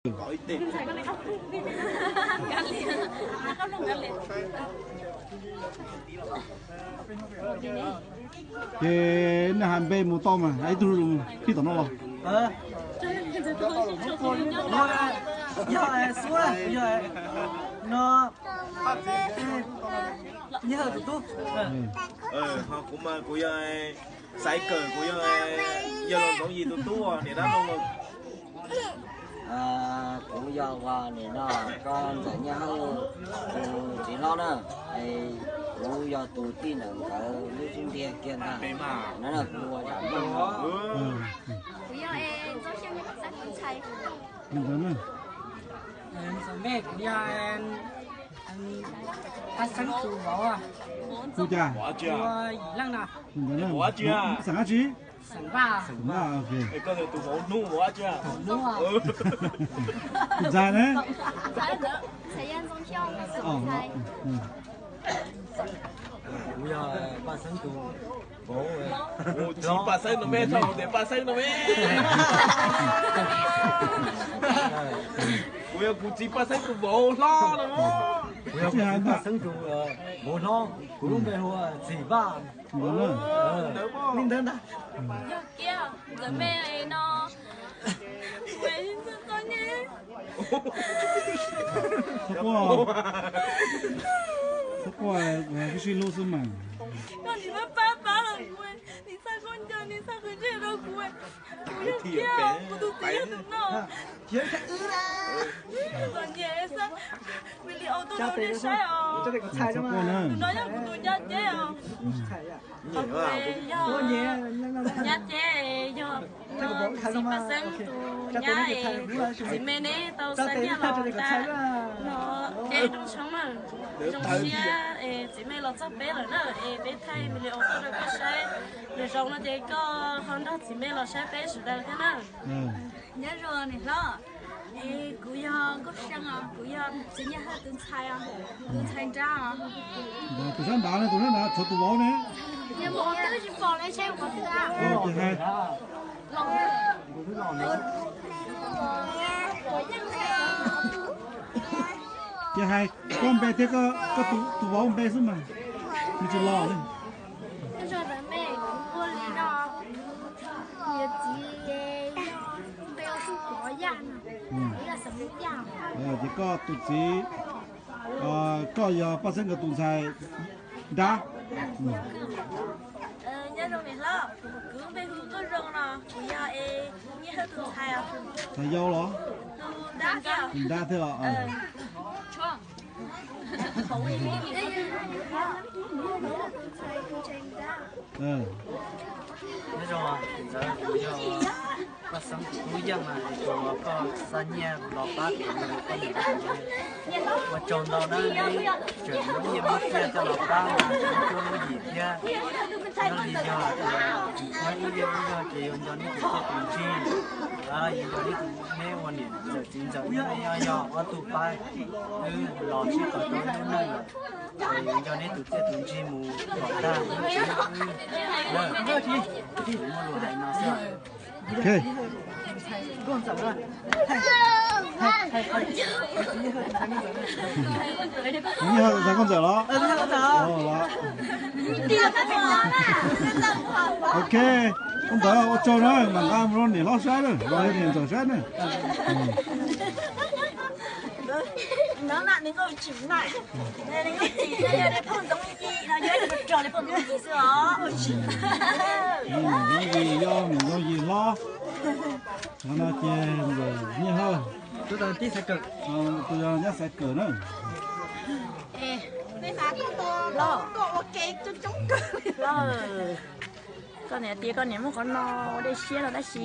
Ces nej hais npe mus tau mas, hais ib tug mus pib tom no los. Yog, yog, no, Nyiaj Hawj tus tub. Ho kuv mas kuv yog Xaiv Kawm, kuv yog, yog Loos Ntxoov Yim tus tub, niam dab Loos. Kuv yog ua nim no koj ntxawm Nyiaj Hawj tus txiv hlob na, es kuv yog tus tij ntawm nkawd lub xub ntiag kiag ntag. Kuv yog Ntxoov Xyooj tus ntxhais. Ntxawm me kuv yog Paj Xeeb tus vauv. Tus cas? Tus yim leej no. Xeem dab tsi? Xeem Vaj. Xeem Vaj, ok. Koj tus vauv hnub vauv dab tsi? Vauv hnub. Tus ntxhais ne? Ntxhais Ntxoov Xyooj tus ntxhais. Kuv yog Paj Xeeb tus vauv. Kuv txiv Paj Xeeb no me, txhob tias Paj Xeeb no me. Kuv yog kuv txiv Paj Xeeb tus vauv hlob no. Kuv yog kuv txiv Paj Xeeb tus vauv hlob, kuv lub npe hu ua Txim Vaj. Li ntawd ntag. Yog kiag ntxawm me no. Txhob quaj, txhob quaj, sib hlub xwb mas. Koj nim pab pab los kuv, nim txhaj khaub ncaws, nim txhaj qhwv ntsej rau kuv. Kuv yog kiag, kuv tus txiv yog tus no. Los nyiam xwb, video tuaj rau nej saib os. Tus no yog kuv tus nyab ceb os. Yog nyab ceb, yog txiv Paj Xeeb tus nyab, txiv me neb tau xa nyiaj los nta no ceb rau tshoob na. Zoo siab es txiv me los txog peb lawm na, es peb thaij video tuaj rau koj saib. Nws zoo no ces koj ho nrog txiv me los saib peb sawv daws thiab na. Nyob zoo niam hlob. Es kuv yog Nkauj See os, kuv yog txiv Nyiaj Hawj tus ntxhais os, tus ntxhais nrab os. Tus sab nrad ne, tus sab nrad tshuav tus vauv ne. Ces hais, ces hais koj npe thiab koj tus vauv npe xwb mas, nws tsis los li. Nyob zoo ntawm me, kuv hu li no, kuv yog txiv, npe hu Suj Pov Yaj, kuv yog xeem Yaj. Ces koj tus txiv, koj yog Paj Xeeb nkawd tus ntxhais nrab. Nyob zoo niam hlob, kuv npe hu Nkauj Zoo no, kuv yog es Nyiaj Hawj tus ntxhais. Ntxhais yau los? Tus nrab thiab. Tus nrab thiab los. Nyob zoo, ntxawm, kuv yog Paj Xeeb tus tub Yeej na, es thaum koj xa nyiaj los pab kuv, ua tsaug ntau na, neb tseem muab nyiaj muab txiaj coj los pab mas kuv cuab lub yim thiab. Nyob li yog tias muaj ib yam ib yam ces yuav nco neb tus txiaj tus ntsig, yuav nco neb tus, neb ua niam ntxawm txiv ntxawm no yog ob tug pab wb los sib tau rau lub neej lawm, es yuav nco neb tus txiaj tus ntsig mus kom tag wb txiv wb na. Muaj lus hais no xwb. Nyiaj Hawj tus ntxhais koj ntxawm los? Ok, koj ntxawm ua tsaug na, mam nqa mus rau niam hlob saib na, los rau niam ntxawm saib na. Yog niam Ntxoov Yim hlob, no ces ntxawm Nyiaj Hawj, tus yog nyab Xaiv Kawm na. Koj niam tias koj niam muab qhov no ua dej siab no tab sis